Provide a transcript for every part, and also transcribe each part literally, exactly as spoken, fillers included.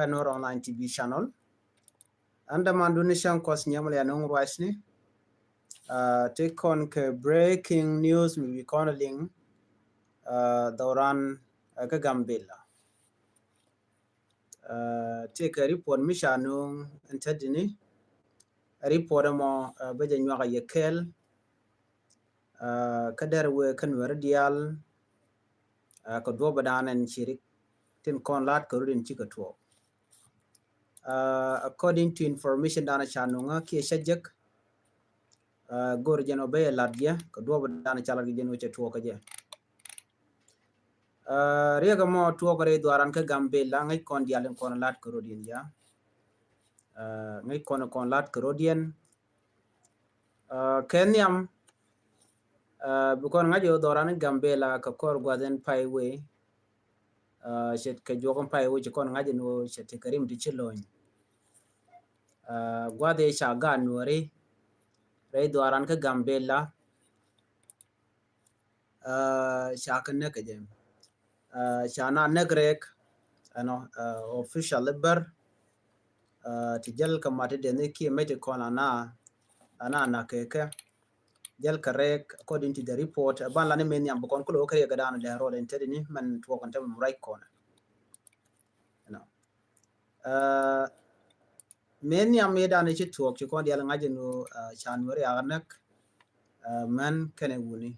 Nuer Online T V channel. Ɛn dämandun ni cäŋ Kuɔth Nyamual ya nuŋ ruacni. Ti kɔn kɛ breaking news mi bi kɔn liŋ dhɔran kä Gambela. Ti kɛ report mi ca nuŋ ɛn tädini. Report ɛmɔ bä jɛ nyuak a yɛ kɛl. Kä dɛr wee kä Nuɛri diaal kɛ duɔpä dan ɛn cirik tin kɔn la̱t kɛ rut in cikɛ tuɔɔk. According to information dan ca nuŋä kiɛ cä jek, go̱r jɛn ɔ ben ɛ lat jɛ kɛ duɔpä dan ca lat kɛ jɛn ɔ cɛ tuɔɔk kɛ jɛ. Riɛk ɛmɔ tuɔɔk rɛy dhuaran kä Gambela, ŋäc kɔn diaal in kɔn lat kɛ rut in ya. Ŋäc kɔn kɔn lat kɛ rut in. Kɛ nhiam bi kɔn ŋa̱c ɣöö dhɔran Gambela kɛ kɔr gua̱th in pay wee. Cɛ kɛ juɔk in pay wee ci kɔn ŋa̱c in ɣöö cɛ ti kɛ rim ti ci lony. Gua̱th i̱ ca gaat Nuɛri rɛy dhuaran kä Gambela. Ca kɛ näk kɛ jɛ. Ca na näk rɛk ɛnɔ official i̱ bär. Ti jäl kɛ mat ti deni kiɛ mec ti kɔn ana ana na kɛ kɛ jäl kɛ rɛk according to the report. Ban lani mɛ nhiam bi kɔn kulo kɛ riɛk kɛ dan dɛ rɔɔd in tedini mɛn tuɔk in tɛmɛ murac kɔn. Mɛ nhiam mi dan ci tuɔk ci kɔn dial ŋa̱c in ɣöö ca Nuɛri a näk. Män kɛnɛ wuni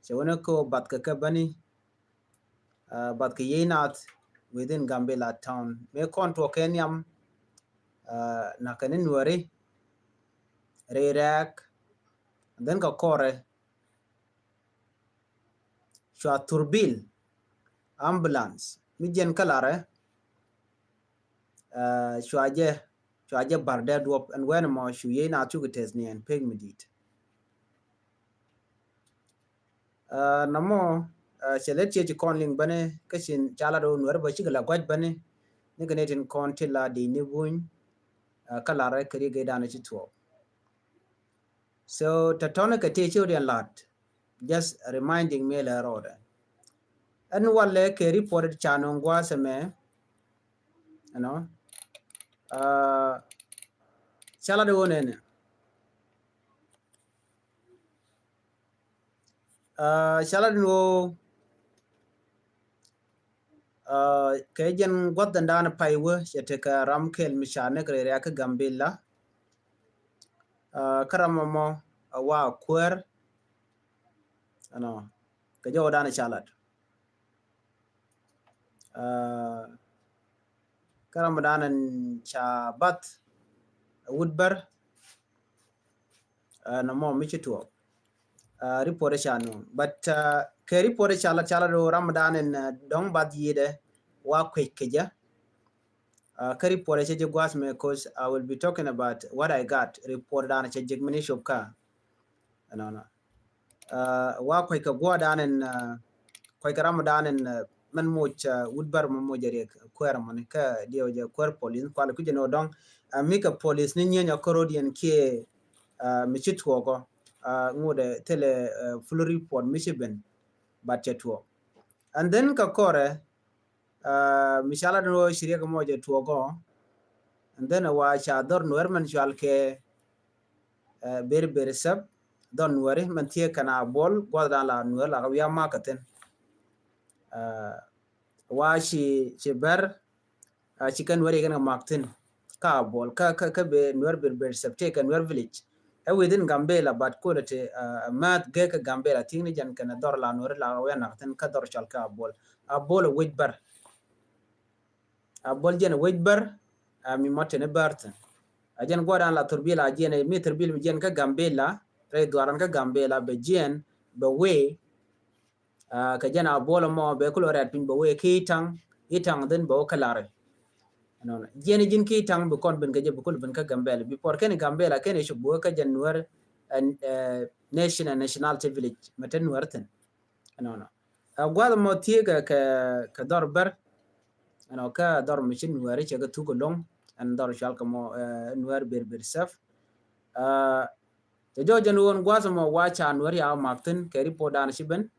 cɛ wuni ko bath kɛ kɛ bäni. Bath kɛ yiey nath within Gambela town. Mɛ kɔn tuɔk kɛ nhiam na kɛn Nuɛri rɛy rɛk. Then kɛ kɔrɛ cua thurbil ambulance mi jiɛn kä larɛ. Cua jɛ cua jɛ bar dee duɔp ɛn wɛn mɔ cu yiey na cuk tɛth ni ɛn pek mi dit. Namɔ cɛ lɛ tiɛ ci kɔn liŋ bäni kä cin ca lat ɣöö Nuɛri bä cikɛ la gua̱c bäni ni kɛ ni tin kɔn ti la di ni buny. Kä larɛ kɛ ri gɛ dan ci tuɔɔk. So tɔtɔni kɛ ti ci wä diɛn lat. Just reminding me lɛ rɔɔdɛ. Ɛn walɛ kɛ report ca nuŋ gua̱a̱th ɛmɛ. Ɛnɔ ca lat wä nɛnɛ. Ca lat wä kɛ jɛn gua̱th dan dan pay wä cɛ tekɛ ram kɛl mi ca näk rɛy rɛk kä Gambela. Kä ram mɔ a wa kuäär. Ɛnɔ kɛ jɔw dan ca lat. Kä ram mɔ dan ca bath wut bär. Nɔmɔ mi ci tuɔɔk. Report ca nuŋ but kɛ report ca lat ca lat ram mɔ dan in dɔŋ bath yidɛ wa kuec kɛ jɛ. Kä report cɛ jɛ gua̱th mɛ cause I will be talking about what I got report dan cɛ jɛ mini cop ka. Ɛnɔnɔ wa kuec kɛ gua̱ dan in kuec kɛ ram mɔ dan in mɛn moc wut bär mɔ moc jɛ riɛk kuɛɛr mɔni kä diɛw jɛ kuɛɛr police kual kui̱ jɛ ni ɔ dɔŋ. Mi kɛ police ni nyieny ɔ kärot yɛn kiɛ mi ci tuɔɔkɔ ŋut ɛ thilɛ full report mi ci ben. But cɛ tuɔɔk and then kɛ kɔrɛ mi ca lat ni wä ci riɛk mɔ jɛ tuɔɔkɔ. And then wa ca dhɔr Nuɛr mɛn cual kɛ ber ber sɛp dhɔr Nuɛri mɛn thiee kɛn a buɔl guath dan la Nuɛr la kɛ wiaa mak kɛ thin. Wa ci ci bɛr ci kɛn Nuɛri kɛn kɛ mak thin ka a buɔl kä kä kä be Nuɛr ber ber sɛp tëë kɛ Nuɛr village. Ɛ within Gambela but quality mɛth gek kɛ Gambela thi̱i̱ŋ ni jɛn kɛn dhɔr la Nuɛri la kɛ wiaa nak thin kä dhɔr cual kɛ a buɔl. A buɔl ɛ wec bɛr. A buɔl jɛn wec bär. A mi mɔ tini bär thin a jɛn guɔdan la thurbil a jiɛn mi thurbil mi jiɛn kä Gambela rɛy dhuaran kä Gambela bɛ jiɛn bɛ wee. Kɛ jɛn a buɔl mɔ bɛ kulɔ rɛt piny bɛ wee ki itaŋ itaŋ dhin bɛ wä kä lari. Jiɛn ji̱n ki itaŋ bi kɔn bin kɛ jɛ bi kulɔ bin kä Gambela bi puɔr kɛn Gambela kɛn i̱ cop bi wä kä jɛn Nuɛr nation and nationality village mɛ te Nuɛr thin. Ɛnɔnɔ ɛ guath mɔ thiee kɛ kɛ dhɔr bär. Ɛnɔ kä dhɔr mi ci Nuɛri cɛ kɛ thuk ɛlɔŋ ɛn dhɔr cual kɛ mɔ Nuɛr ber ber sɛp. Cɛ jɔɔc jɛn ɣöö guath mɔ wa ca Nuɛri a mak thin kɛ report dan ci ben.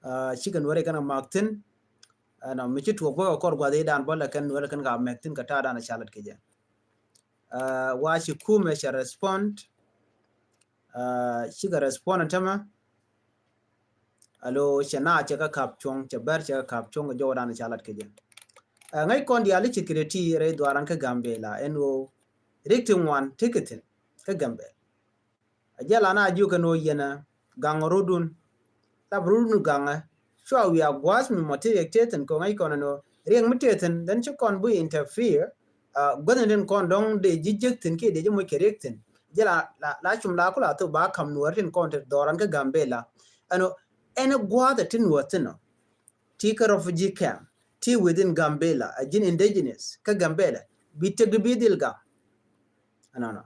Cikɛ Nuɛri kɛn a mak thin. Ɛnɔ mi ci tuɔk bä kɛ kɔr gua̱th i̱ dan bä lɛ kɛn wɛl kɛn ka mɛk thi̱n kɛ ta̱a̱ dan a ca lat kɛ jɛ. Wa ci kumɛ cɛ respond. Cikɛ respond tämɛ. Alo cɛ na cɛ kä kap cuɔ̱ŋ, cɛ bɛr cɛ kä kap cuɔ̱ŋ kɛ jɔwdan ca lat kɛ jɛ. Ŋäc kɔn diaal i̱ ci kɛ ti rɛy dhuaran kä Gambela ɛn ɣöö rik ti ŋuan ti kɛ thi̱n kä Gambela. A jɛ la na jiök ɛn ɣöö yɛn ɛ gaŋ rudun. Lap rudun gaŋɛ. Cua wiaa gua̱a̱th mi mɔ ti riɛk tëë thi̱n kɛ ŋäc kɔn ɛn ɣöö riɛk mi tëë thi̱n then ci kɔn bi interfere. Guäthni tin kɔn dɔ̱ŋ dee ji̱ jiäk thi̱n kiɛ dee ji̱ moc kɛ riɛk thi̱n. Jɛ la, la, la cum la ku la thok ba ka̱m nuɔ̱ɔ̱r tin kɔn te dhɔran kä Gambela. Ɛn ɣöö ɛn gua̱a̱th ɛ ti nuɔ̱ɔ̱r thi̱n ɔ. Ti kä refugee camp. Ti within Gambela. A ji̱n indigenous kä Gambela. Bi tek di bi dhil gaŋ. Ɛnɔnɔ.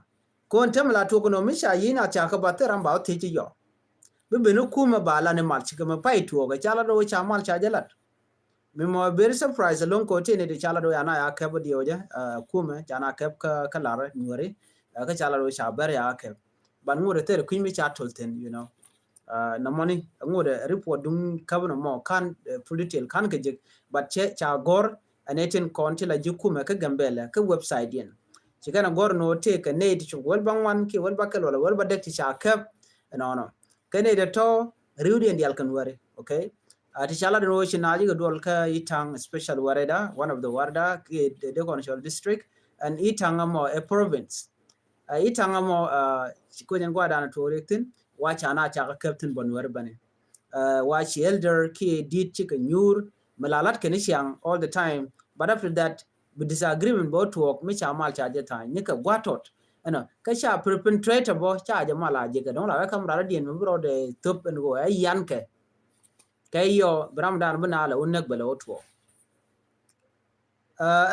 Kɔn tɛm la tuɔk nɔ mi ca yi̱n a ca kä ba thil ram ba wä thiec ci yɔ. Bi ben i̱ kumɛ ba la ni mal cikɛ mi pay tuɔk ɛ ca la do̱ ca mal ca jɛ lat. Mi mɔ very surprise lo̱ŋ kɔ ti ni di ca la do̱ ya na ya kɛp diɛw jɛ kumɛ ca na kɛp kä kä lar nyuɔri. Kä ca la do̱ ca bɛr ya kɛp. Ban ŋut ɛ thil kui̱ mi ca tol thin you know. Nɔmɔni ŋut ɛ report duŋ käp nɔ mɔ kan full detail kan kɛ jek. But cɛ ca gɔr ɛn ɛ tin kɔn ti la ji̱ kumɛ kä Gambela kä website diɛn. Ci kɛn a gɔr ni wä tëë kɛ nɛy ti cuk wäl bä ŋuan kiɛ wäl bä kɛl wala wäl bä dɛk ti ca kɛp. Ɛnɔnɔ kɛ nɛy ti tɔ riwdiɛn dial kɛn weri. Okay. Ti ca lat ni wä ci naac kɛ duɔl kä Itaŋ, especial Wareda, one of the Wareda kiɛ de kɔn cɔl district. And Itaŋ ɛmɔ ɛ province. Itaŋ ɛmɔ ci kuecɛn guadan tuɔɔk riɛk thi̱n. Wa ca na ca kɛ kɛp thi̱n bä nuɛri bäni. Wa ci elder kiɛ dit cikɛ nyuur mi la lat kɛn i̱ ciaŋ all the time. But after that bi disagreement bä tuɔɔk mi ca mal ca jɛ tha̱a̱ny ni kɛ gua̱t tɔt. Ɛnɔ kä ca perpetrator bä ca jɛ mal a jɛ kɛ dɔ̱ŋ la wɛ kam rat diɛn mi bi rɔɔdɛ thop ɛn ɣöö ɛ yan kɛ. Kɛ yɔ bi ram dan bi na lɛ wä näk bɛ lɛ wä tuɔɔk.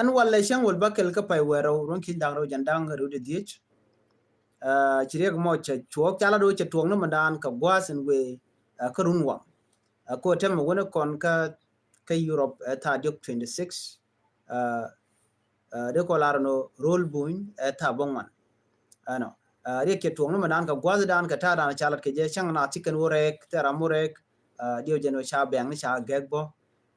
Ɛn walɛ cäŋ wäl bä kɛl kä pay wɛɛr rɛw ruɔ̱n ki̱n da̱ŋ rɛw jɛn da̱ŋ rɛw di dhiec. Ci riɛk mɔ cɛ cuɔɔk ca la do̱ cɛ tuɔɔk ni mɛ dan kɛ gua̱a̱th ɛn wëë kä run waŋ. Kä tɛmɛ wänɛ kɔn kä kä Europe ɛ thaa diɔk twenty six. Dee kɔ lar nɔ rol buny ɛ thaa bä ŋuan. Ɛnɔ riɛk cɛ tuɔɔk ni mɛ dan kɛ gua̱a̱th dan kɛ ta̱a̱ dan ca lat kɛ jɛ cäŋ na thikɛn wä rɛɛk thɛɛr ram wä rɛɛk. Diɛw jɛn wä ca bɛŋ ni ca gɛk bä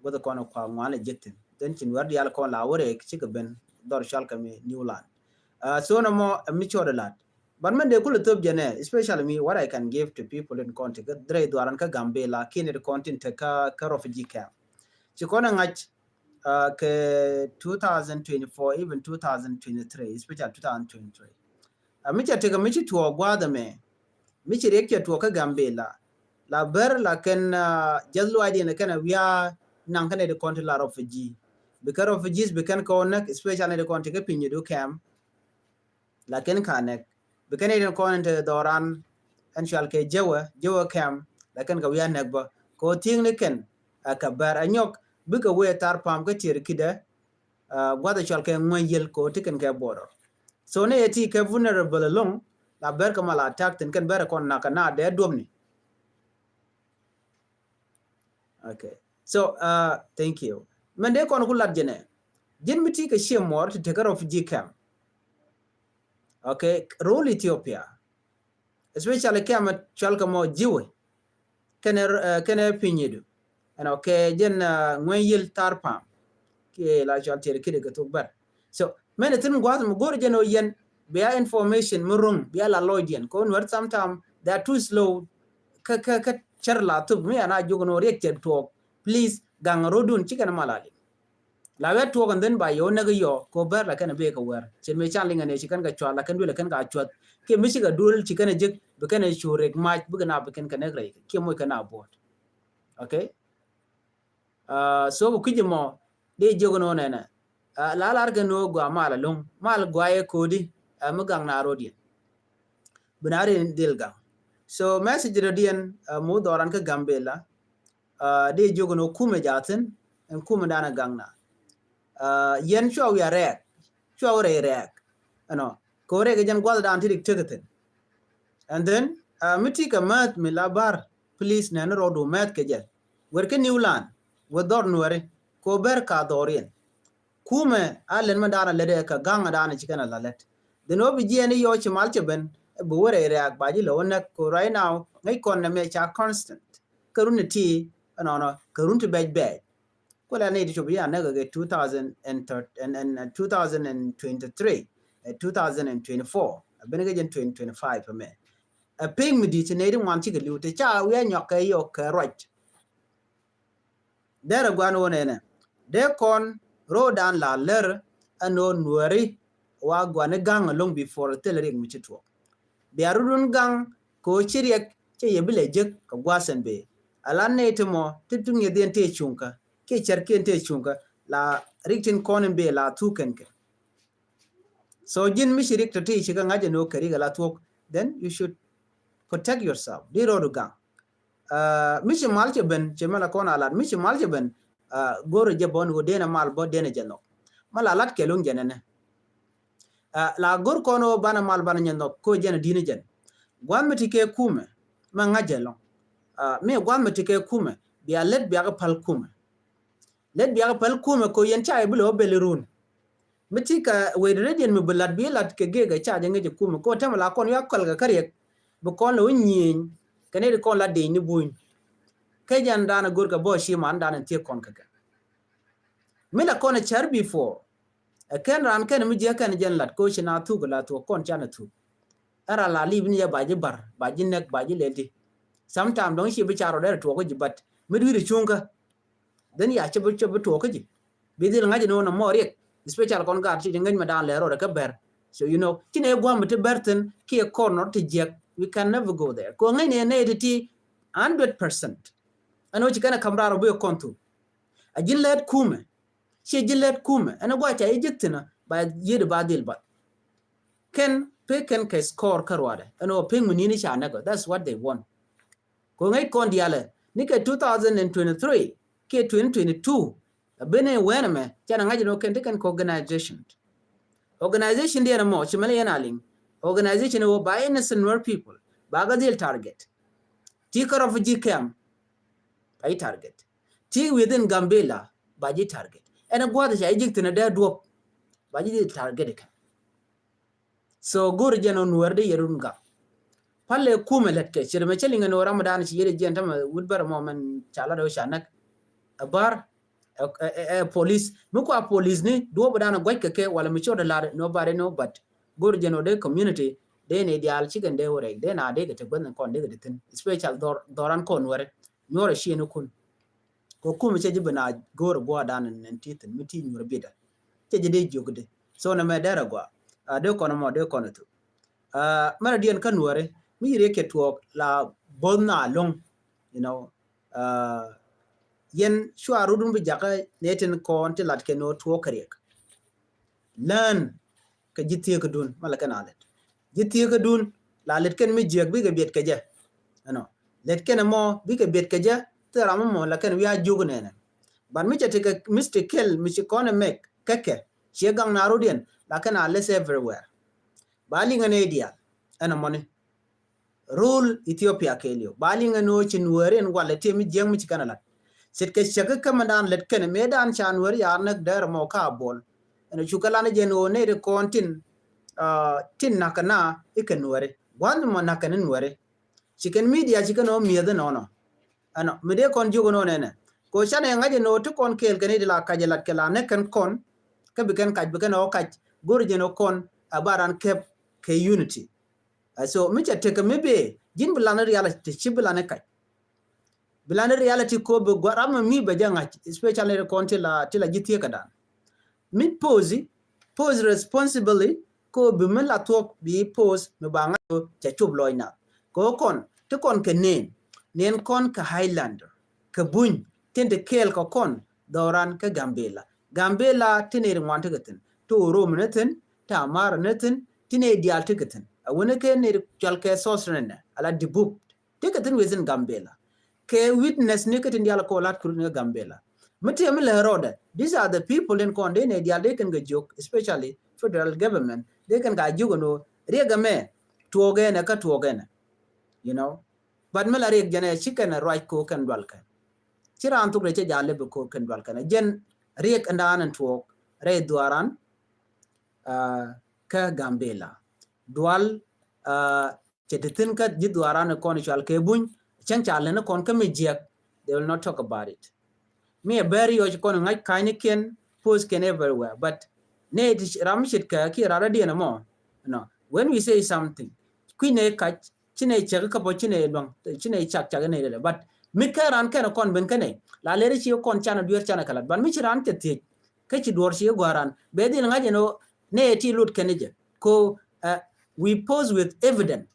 gua̱th kɔn kua ŋuan lɛ jek thin then cin wɛr dial kɔn la wä rɛɛk cikɛ ben dhɔr cɔal kɛ mi Newland. So nɔmɔ ɛ mi cɔɔd ɛ lat. But mɛn dee kulɛ thop jɛnɛ, especially me, what I can give to people in kɔn ti kä drej dhuaran kä Gambela kiɛ ni ti kɔn tin te kä kä refugee camp. Ci kɔn ɛ ŋa̱c kɛ two thousand twenty-four, even two thousand twenty-three, especially two thousand twenty-three. Mi ca tekɛ mi ci tuɔɔk gua̱a̱th ɛmɛ mi ci riɛk cɛ tuɔɔk kä Gambela. La ber la kɛn just luaacdiɛn kɛn a wiaa naŋ kɛn ɛ ti kɔn ti la refugee. Bi kɛn refugees bi kɛn kɛ wä näk, especially ni ti kɔn ti kä piny ni du camp. Lakin ka nɛk bi kɛn itin kɔn in te dhɔran ɛn cual kɛ jewɛ jewɛ kɛm. Lakin kɛ wi̱i̱ a nɛk bä kɛ wä thi̱i̱ŋ ni kɛn ɛ kɛ bɛr ɛ nyɔk bikɛ wee thar pam kä tier kidɛ. Guath ɛ cual kɛ ŋuɛny yel kɛ wä ti kɛn kɛ border. So ni ɛ ti kɛ vulnerable ɛlɔŋ la bɛr kɛ mal attack thin kɛn bɛr ɛ kɔn nak kɛ na dee duɔpni. Okay. So thank you. Mɛn dee kɔn ku lat jɛnɛ ji̱n mi ti kɛ ciɛ mɔr ti tekɛ refugee camp. Okay. Rol Ethiopia, especially camp cual kɛ mɔ jiwe kɛnɛ kɛnɛ pinyidu. Ɛn okay jɛn ŋuɛn yil thar pam kiɛ la cual tiɛri kidɛ kɛ thuk bɛr. So mɛn ithin guath mi go̱r jɛn o yɛn bia information mi ruŋ bia la lɔcdiɛn kɛ wä nuɛr sometime they are too slow. Kä kä kä cär la thup mi ana jok ni wä riɛk cɛ tuɔɔk. Please gaŋ rodun ci kɛn mal a liŋ. La wɛ tuɔɔk and then ba yɛ wä näk yɔ kɛ wä bɛr la kɛn a bee kɛ wɛr cin mi can liŋ ɛn ɛ ci kɛn kɛ cuath la kɛn duël la kɛn kɛ cuath. Kiɛ mi ci kɛ duël ci kɛn a jek bi kɛn a cu rek mac bikɛ na bi kɛn kɛ näk rɛy kiɛ moc kɛn a buɔt. Okay. So bi kui̱c mɔ dee jiök ni wä nɛnɛ. La lar kɛ ni wä gua mal aloŋ mal gua yɛ kodi. Mi gaŋ na rodiɛn bi na rin dhil gaŋ. So message rodiɛn mi wä dhɔran kä Gambela. Dee jiök ni wä kumɛ jathin ɛn kumɛ dan a gaŋ na. Yɛn cua wi̱i̱ a rɛɛk cua wä rɛy rɛɛk. Ɛnɔ kɛ wä rɛɛk jɛn guath dan ti rik tekɛ thin. And then mi ti kɛ määth mi la bar. Please nɛn rɔɔdu mɛth kɛ jɛ. Wer kä Newland wä dhɔr nuɛri kɛ wä bɛr ka dhɔriɛn. Kumɛ a lɛn mɛ daanɛ lɛt ɛ kɛ gaŋ daanɛ ci kɛn a la lɛt. Then wä bi jiɛn i̱ yɔ ci mal cɛ ben bi wä rɛy rɛak ba ji̱ lɛ wä näk kɛ right now ŋäc kɔn nɛ mɛ ca constant. Kɛ run ti ti ɛnɔnɔ kɛ run ti bɛc bɛc. Kuɛ la nɛy ti cop ya näk kɛ two thousand and thirteen, and, and, and two thousand and twenty-three, eh, two thousand and twenty-four, a ben kɛ jɛn twenty twenty-five mɛ. A pek mi di ti nɛy ti ŋuan cikɛ liw ti ca wiɛ nyɔk kɛ yɔk kɛ ruac. Derɛ guan wä nɛnɛ. Dee kɔn rodan la lär ɛn wä nuɛri wa guani gaŋ along before thil riɛk mi ci tuɔk. Bia rudun gaŋ kɛ wä ci riɛk cɛ yɛ bi lɛ jek kɛ guasɛn bee. Ala nɛy ti mɔ ti tuŋ yɛ dhiɛn tëë cuŋkä kiɛ cɛrkiɛn tëë cuŋkä la rik tin kɔn in bee la thuk kɛn kɛ. So ji̱n mi ci rik tɔ̱ ti ci kä ŋa̱c ɛn ɣöö kɛ rik ala thuɔ̱k, then you should protect yourself. Di rɔɔdu gaŋ. Ah, mi ci mal cɛ ben, cɛ mɛ la kɔn a lat, mi ci mal cɛ ben, ah, go̱rɛ jɛ bɔn ɣöö denɛ mal bɔ denɛ jɛ nhɔk. Ma la lat kɛ luŋ jɛ nɛnɛ. Ah, la go̱r kɔn ɣöö banɛ mal banɛ nyɛ nhɔk ko jɛn a di̱n jɛn. Gua̱n mi ti kɛ kumɛ, mɛ ŋa̱c jɛ lɔŋ. Ah, mi gua̱n mi ti kɛ kumɛ, bia lät bia kɛ pal kumɛ. Lät bia kɛ pal kumɛ ko yɛn ca i̱ bi lɛ wä bel irun. Mi ti kɛ wet rediɛn mi bi lat bi lat kɛ gek ɛ ca jɛ ŋic ɛ kumɛ ko tɛmɛ la kɔn ya kɔl kɛ kä riɛk. Bi kɔn lɛ wä nyieny kɛ ni di kɔn la deny ni buny. Kɛ jɛn dan a go̱r kɛ bɔ ci man dan in thiek kɔn kɛ kɛ. Mi la kɔn a cär before. Ɛ kɛn ran kɛn mi jiɛ kɛn jɛn lat ko ci na thuk la thuk kɔn ca na thuk. Ɛ ran la lip ni jɛ ba ji̱ bar, ba ji̱ nɛk, ba ji̱ lɛl ti. Sometime dɔŋ ci bi ca rɔ dɛr tuɔk ji̱ bat. Mi dui̱ri cuŋkä. Then ya cɛ bi, cɛ bi tuɔk kä ji̱. Bi dhil ŋa̱c ni wä na mɔ riɛk. Especially kɔn gaat ti ŋäc ma dan lɛ rɔ rɛ kä bɛr. So, you know, ci nɛ guam ti bɛr thin kiɛ kɔn nɔ ti jiɛk. We can never go there. Ko ŋäc ni nɛ ti ti hundred percent. Ɛn wä ci kɛn a kam rar wä bi kɔn thu. A ji̱n lɛt kumɛ. Ci ji̱n lɛt kumɛ. Ɛn a gua ca yi ji̱k thin a ba yiet ba dhil ba. Kɛn pe kɛn kɛ score kä ruadɛ. Ɛn wä pek mi nini ca nɛk. That's what they want. Ko ŋäc kɔn dialɛ ni kɛ two thousand and twenty-three kiɛ twenty twenty-two. A ben in wɛn ɛmɛ cɛ na ŋa̱c in wä kɛn ti kɛn kɛ organization. Organization diɛn ɛmɔ ci mɛn yɛn a liŋ. Organization wä ba innocent Nuer people ba kɛ dhil target. Ti kä refugee camp ba yi target. Ti within Gambela ba yi target. Ɛn gua̱th ca yi ji̱k thin a dee duɔp ba yi dhil target kɛ. So go̱r jɛn ɔ Nuɛr di yɛ run gak. Palɛ kumɛ lɛt kɛ ci rɛ mɛ cɛ liŋɛ ni ɔ ram dan ci yɛ di jɛn tämɛ wut bɛrɛ mɔ mɛn ca lat ɔ ca näk. Ɛ bar ɛ, ɛ, ɛ, ɛ, police mi kua police ni duɔp dan guac kɛ kɛ wala mi cot lar nobody no, but go̱r jɛn ɔ di community di ni dial ci kɛn di wä rɛy di na di kɛ ti guɛn kɔn di kɛ ti thin, especially dhɔr, dhɔran kɔn Nuɛr. Nyuɔrɛ ciɛ ni kun. Kɛ kumɛ cɛ ji̱ bi na go̱o̱rɛ gua̱a̱r dan in ti thi̱n mi ti nyuɔrɛ bidɛ. Cɛ ji̱ dee jiök di. So nɛ mɛ dɛrɛ gua̱a̱. A dee kɔn mɔ dee kɔn thu. A mɛnɛ diɛn kä Nuɛri mi yiri kɛ tuɔɔk la bo̱th na lo̱ŋ. You know, a yɛn cua rut mi bi jakä nɛ tin kɔn ti lat kɛ ni wä tuɔɔk kɛ riɛk. Learn kɛ ji̱ thieekädun ma la kɛn a lɛt. Ji̱ thieekädun la lɛt kɛn mi jiɛk bikɛ biɛt kɛ jɛ. Ɛnɔ lɛt kɛn mɔ bikɛ biɛt kɛ jɛ. Thil ram mɔ la kɛn wiaa jiök nɛnɛ. But mi cɛ tekɛ mistake kɛl mi ci kɔn ɛ mɛk kɛ kɛ ciɛ gaŋ na rodiɛn la kɛn a less everywhere. Ba liŋɛ nɛ diaal ɛnɔ mɔni. Rule Ethiopia kɛɛliw ba liŋɛ ni ɣöö ci Nuɛri ɛn walɛ tiɛ mi jiɛk mi ci kɛn a lat. Ce̱tkɛ cäk kä mɛ daan lät kɛn mëë daan ca Nuɛri yaar näk dɛɛr mɔ ka a buɔl. Ɛn cukɛ lan jɛn ɣöö nɛy ti kɔn tin, a, tin na̱k kɛ na ikɛ Nuɛri gua̱n mɔ na̱k kɛn Nuɛri. Ci kɛn media ci kɛn ɣöö mi̱eth inɔnɔ. Ɛnɔ mi dee kɔn jiök inɔ nɛnɛ ko canɛ ŋa̱c inɔ ti kɔn kɛɛl kɛn iti la kac ɛ lat kɛ la näk kɛn kɔn. Kä bi kɛn kac bi kɛn ɣöö kac go̱r jɛn ɣöö kɔn a ba ran kɛp kɛ unity. A so mi cɛ tekɛ mi bee ji̱n bi lan reality ci bi lan kac. Bi lan reality ko bi gua̱ ram mi bɛ jɛ ŋa̱c especially kɔn ti la ti la ji̱ thieekädan. Mi posi posi responsibly ko bi mi la thuɔk bi posi mi ba ŋa̱c ko cɛ cop lɔc nath. Ko kɔn ti kɔn kɛ nen nen kɔn kɛ Highlander kɛ buny tin ti kɛɛl kɛ kɔn dhɔran kɛ Gambela. Gambela ti neri ŋuan ti kɛ thin ti Oromo ni thin ti Amara ni thin ti neri diaal ti kɛ thin a wuni kɛ neri cual kɛ South Sudan nɛ ala Dibub. Ti kɛ thin within Gambela. Kɛ witness ni kä tin diaal kɔ lat kɛ run ni kä Gambela. Mi ti mi lɛ rɔɔdɛ. These are the people in kɔn dee nɛ diaal dee kɛn kɛ jiök, especially federal government dee kɛn ka jiök ɛn ɣöö riɛk ɛmɛ tuɔɔk ɛnɛ kä tuɔɔk ɛnɛ. You know. But mi la riɛk jɛn ɛ ci kɛn ɛ ruac ko kɛn dual kɛn. Ci raan thok dee cɛ jaal lɛ bi ko kɛn dual kɛn ɛ jɛn riɛk ɛn daan ɛn tuɔɔk rɛy dhuaaran. A kä Gambela dual a cɛ ti thin kä ji̱ dhuaaran kɔn cual kɛ buny. Cɛn ca lɛn kɔn kä mi jiɛk. They will not talk about it. Mi ɛ bɛr yɔc kɔn ŋa̱c ka̱ny ni kiɛn, post kiɛn everywhere. But nɛ ti ram ce̱tkɛ ki ram dɔ̱diɛn ɛmɔ. You know, when we say something, kui̱ nɛ kac, ci nɛ cäk kä pɔ, ci nɛ luaŋ, ci nɛ cak cak nɛ lɛ. But mi kä ran kɛn kɔn ben kä nɛ, la lɛri ci kɔn canɛ duer canɛ kɛ lat. But mi ci ran cɛ thiec, kä ci duɔr ci gɔ̱a̱r ran, bɛ dhil ŋa̱c ɛn ɣöö nɛ ti lut kɛn jɛ. Ko, uh, we post with evidence.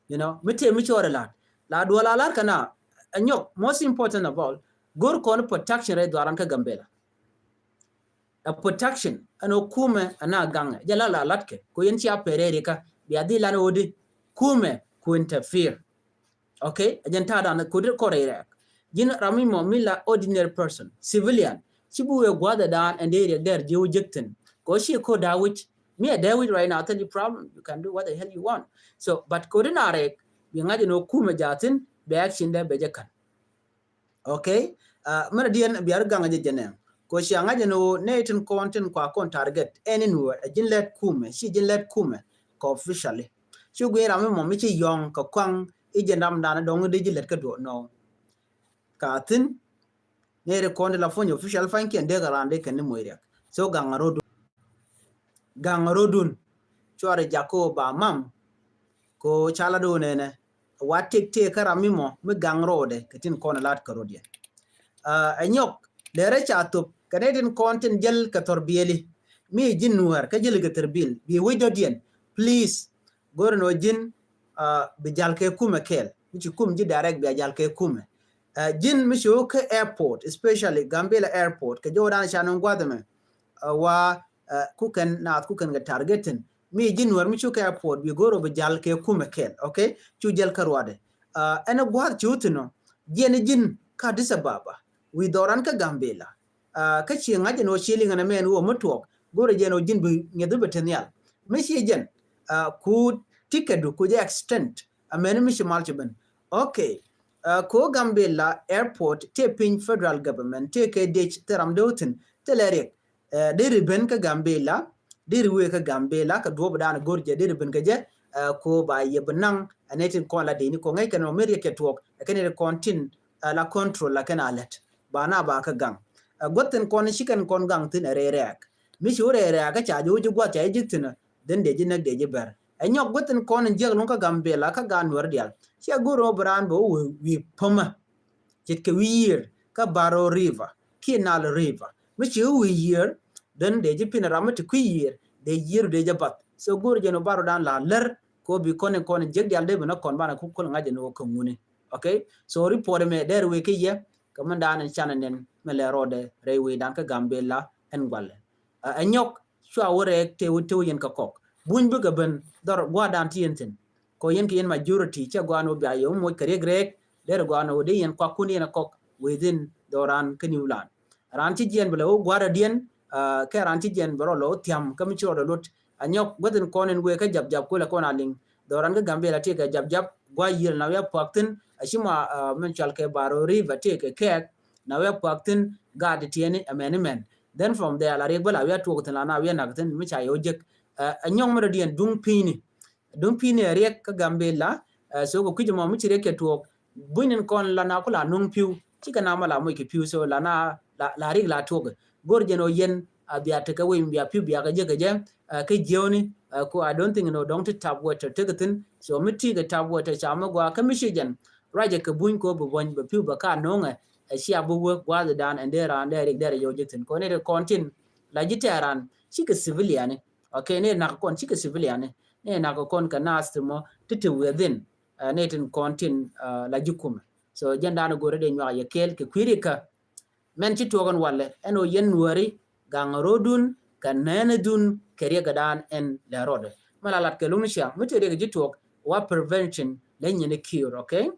You know, mi tëë mi cɔɔr ɛ la̱t. La duɔl a la̱t kɛ na, ɛ nyɔk, most important of all, go̱r kɔn protection rɛy dhuaran kä Gambela. Ɛ protection ɛn ɣöö kumɛ ɛn a gaŋɛ jɛ la la la̱t kɛ ko yɛn cia pɛrɛ rika bia dhi lan ɣöö di kumɛ ku interfere. Okay, ɛ jɛn ta̱a̱ dan kodi kɔr rɛy rɛɛk. Ji̱n ram mi mɔ mi la ordinary person, civilian, ci bi wee gua̱dhɛ dan ɛn dee riɛk dɛr ji̱ wä jek thi̱n. Kɛ ɣöö ci ko da̱a̱ wi̱c, mi a dee wi̱c right now, thil problem, you can do what the hell you want. So, but kodi na rɛɛk, bi ŋa̱c ɛn ɣöö kumɛ ja̱thi̱n, bɛ action dɛ bɛ jɛ ka̱n. Okay, uh, mɛn a diɛn biar gaŋ jɛ jɛ nɛ. Kɛ ɣöö cia ŋa̱c ɛn ɣöö nɛ tin kɔn tin kua kɔn target, ɛn in wä, ɛ ji̱n lɛt kumɛ, ci ji̱n lɛt kumɛ, kɛ officially. Ci gui̱n ram mi mɔ mi ci yɔ̱ŋ kɛ kuaŋ i̱ jɛn ram dan dɔ̱ŋ di ji̱ lɛt kä duɔ̱ɔ̱r nɔ. Ka thi̱n, nɛ ri kɔn di la puɔ̱ny official pa̱nykiɛn dee kɛ ran dee kɛn ni moc riɛk. So gaŋ a ro̱dun. Gaŋ a ro̱dun. Cuarɛ jak ko ba mam. Ko ca la do̱n ɛnɛ. Wa tëk tëk kä ram mi mɔ, mi gaŋ ro̱dɛ, kɛ tin kɔn lat kä ro̱diɛn. Uh, ɛ nyɔk, lɛrɛ ca thop, kɛ nɛ tin kɔn tin jäl kɛ thɔr biɛli. Mi ji̱n nuäär, kä jäl kɛ thɔr biɛl. Bi wec dɔ̱diɛn. Please. Go̱r nɔ ji̱n, uh, bi jal kɛ kumɛ kɛɛl. Mi ci kum ji̱ direct bia jal kɛ kumɛ. Uh, ji̱n mi ci wä kä airport, especially Gambela airport, kɛ jɔw dan ca nɔŋ gua̱th ɛmɛ. Uh, wa, uh, kukɛn naath kukɛn kɛ targeting. Mi ji̱n nuäär mi cu kɛ airport bi go̱r ɔ bi jal kɛ kumɛ kɛɛl, okay? Cu jal kä ruadɛ. Uh, ɛn gua̱th ci wä thi̱n ɔ, jiɛn ji̱n kä Addis Ababa. Wi̱i̱ dhɔran kä Gambela. Uh, kä ci ŋa̱c ɛn ɣöö ci liŋ ɛn ɛmɛn ɣöö mi tuɔɔk, go̱rɛ jɛn ɣöö ji̱n bi ŋi̱eth bi te nhial. Mi ci jɛn, uh, ku ticket du ku jɛ extend, amɛn mi ci mal ci ben. Okay. Uh, ko Gambela airport, tëë piny federal government, tëë kɛ dec, tëë ram dee wä thi̱n, tëë lɛ riɛk. Uh, deri ben kä Gambela, deri wee kä Gambela, kä duɔp dan go̱r jɛ, deri ben kä jɛ, uh, ko ba yɛ bi naŋ, anɛ tin kɔn la deni ko ŋäc kɛn mɔ mi riɛk kɛ tuɔɔk, ɛ kɛn ri kɔn tin, uh, la control la kɛn a lɛt. Ba na ba kä gaŋ. Ɛ guäth tin kɔn ci kɛn kɔn gaŋ thi̱n ɛ rɛy rɛɛk. Mi ci wä rɛy rɛɛk kä ca ji̱ wä ji̱ gua̱th ca ji̱ ji̱k thi̱n ɛ, dhin dee ji̱ näk dee ji̱ bɛr. Ɛ nyɔk guäth tin kɔn in jiäk luŋ kä Gambela kä gaat nuäär diaal. Ciɛ go̱r ɣöö bi raan bɛ wä wi̱i̱ pämä. Ce̱tkɛ wi̱i̱ yiër kä Baro River kiɛ Nile River. Mi ci wä wi̱i̱ yiër, dhin dee ji̱ pi̱n ram mi ti kui̱ yiër, dee yiër dee ji̱ bath. So go̱r jɛn wä Baro dan la lär, ko bi kɔn in kɔn in jiäk diaal dee bi nä kɔn banɛ ku kul ŋa̱c in wä kä ŋuni. Okay? So report mɛ dee wee kä yɛ, kä min dan in canɛ nɛn mi lɛ rɔɔdɛ rɛy wee dan kä Gambela ɛn gualɛ. Ɛ nyɔk cua wä rɛɛk tëë wä tëë wä yɛn kä kɔk. Buny bikɛ ben dhɔr gua̱a̱r dan ti yɛn thi̱n. Kɔ yɛn kɛ yɛn majority cɛ gua̱a̱n wä bia yɛ wä moc kɛ riɛk rɛɛk. Derɛ gua̱a̱n wä dee yɛn kuak kun yɛn ɛ kɔk within dhɔran kä New Land. Ran ci jiɛn bi lɛ wä gua̱a̱r adiɛn, uh, kɛ ran ci jiɛn bi rɔ lɔ wä thiam kä mi ci rɔ lɔ lot. Ɛ nyɔk guäthin kɔn in wee kä jap jap kulɛ kɔn a liŋ. Dhɔran kä Gambela tëë kɛ jap jap gua̱a̱r yiël na wia puak thi̱n. A ci ma, uh, min cual kɛ Baro River tëë kɛ kɛɛk. Na wia puak thi̱n gaat tiɛni ɛ mɛn imɛn. Then from there la riɛk bä la wia tuɔk thi̱n la na wia nak thi̱n mi ca yɛ wä jek. Uh, ɛ nyɔk mi rɔ diɛn duŋ pi̱ni. Duŋ pi̱ni ɛ riɛk kä Gambela, uh, so kɛ kui̱c mɔ mi ci riɛk kɛ tuɔk. Buny nin kɔn la na ku la nuŋ pi̱w. Cikɛ na ma la moc kɛ pi̱w so la na la, la riɛk la tuɔk. Go̱r jɛn ɔ yɛn a bia tekɛ wec bia pi̱w bia kɛ jek kɛ jɛ, uh, kɛ jiɛwni, uh, ku I don't think no dɔŋ ti tap water tekɛ thi̱n. So mi ti kɛ tap water ca mi gua kä mi ci jɛn. Ruacɛ kɛ buny ko bi buɔny bɛ pi̱w bɛ ka no̱o̱ŋɛ. Ɛ cia bi wä gua̱a̱th dan ɛn dee raan dee riɛk dee rɛ yɔw jek thi̱n. Kɔn ni rɛ kɔn tin la ji̱ tɛɛran cikɛ civilian ni. Okay, ni nak kɔn cikɛ civilian ni. Ni nak kɔn kɛ naath ti mɔ ti ti within, uh, ni tin kɔn tin, uh, la ji̱ kumɛ. So jɛn dan go̱rɛ dee nyuak yɛ kɛɛl kɛ kui̱ri kä. Mɛn ci tuɔk ɛn walɛ ɛn ɔ yɛn nuääri gaŋ ro̱dun kɛ nɛɛnidun kɛ riɛk dan ɛn lɛ rɔɔdɛ. Mɛ la lat kɛ luŋ ni ciaŋ mi ti riɛk ji̱ tuɔk wa prevention lɛ nyini cure, okay?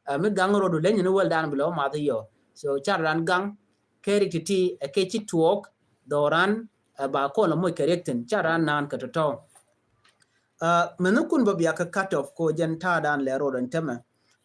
Uh, mi gaŋ ro̱dun lɛ nyini wäl dan bi lɛ wä math yɔ. So car dan gaŋ kɛ riɛk ti̱ti̱ ɛ kɛ ci tuɔɔk dhɔran, uh, ba kɔn lɛ moc kɛ riɛk thi̱n car dan naan kɛ tɔ̱tɔ̱. Uh, mɛn ni kun bä bia kɛ cut off ko jɛn ta̱a̱ dan lɛ ro̱dun tämɛ.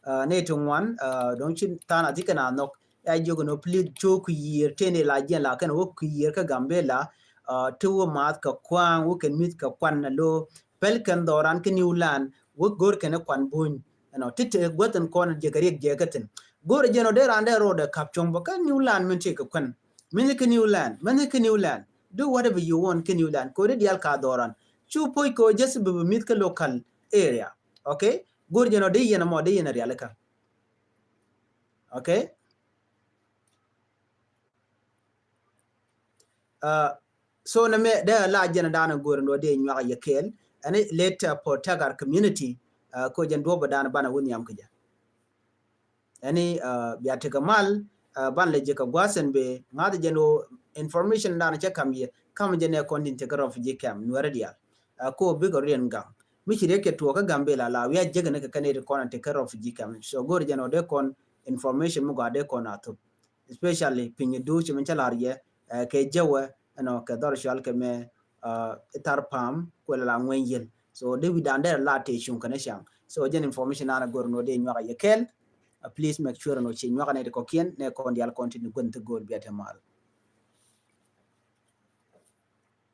Uh, ni ti ŋuan, uh, dɔ̱ŋ ci tha̱a̱n a thikɛ na nhɔk. Ya jiök ni wä please cu kui̱ yiër tëë ni la jiɛn la kɛn wä kui̱ yiër kä Gambela. Uh, ti wä maath kɛ kua̱a̱ŋ wä kɛn mi̱th kɛ kuan a lo̱. Pɛl kɛn dhɔran kä New Land wä go̱r kɛn kuan buny. You know, ti ti guäthin kɔn jɛ kɛ riɛk jɛ kä thi̱n. Go̱r jɛn wä dee ran dee ro̱dɛ kap cuɔ̱ŋ bä kä New Land min ti kɛ kuan. Many kä new land, many kä new land. Do whatever you want kä new land. Kodi dial ka dhoran. Cu poi ko just bi bi mit kä local area. Okay? Gor jeno de yena mo de yena rialika. Okay? Uh, so na me de la jena dana gor no de nyuak ye kel. Ani later protect our community. Uh, ko jen duoba dana bana wun yam kija. Ani, uh, bia tekɛ mal, uh, ban lɛ jɛ kɛ gua̱a̱th ɛn bɛ ŋa̱th jɛ ni information dan cɛ kam yɛ, kam jɛ ni kɔn tin tekɛ refugee camp Nuɛrɛ dial. Uh, ko bikɛ riɛn gaŋ. Mi ci riɛk kɛ tuɔɔk kä Gambela la wi̱i̱ a jek ni kɛ kɛn iti kɔn tekɛ refugee camp. So go̱r jɛ ni wä dee kɔn information mi gɔaa dee kɔn a thop. Especially piny du ci min cä lar yɛ, uh, kɛ jɛ wɛ, you know, kɛ dhɔr cual kɛ mɛ, uh, itar pam kuɛ la ŋuɛny yel. So de wi̱dan dee la te cuŋ kɛn cäŋ. So jɛn information an a gor no de nyuak a yɛ kɛl. Uh, please make sure no ci nyuak a ne de kɔkiɛn ne kɔn dial continue gwen thi gor bia te mal.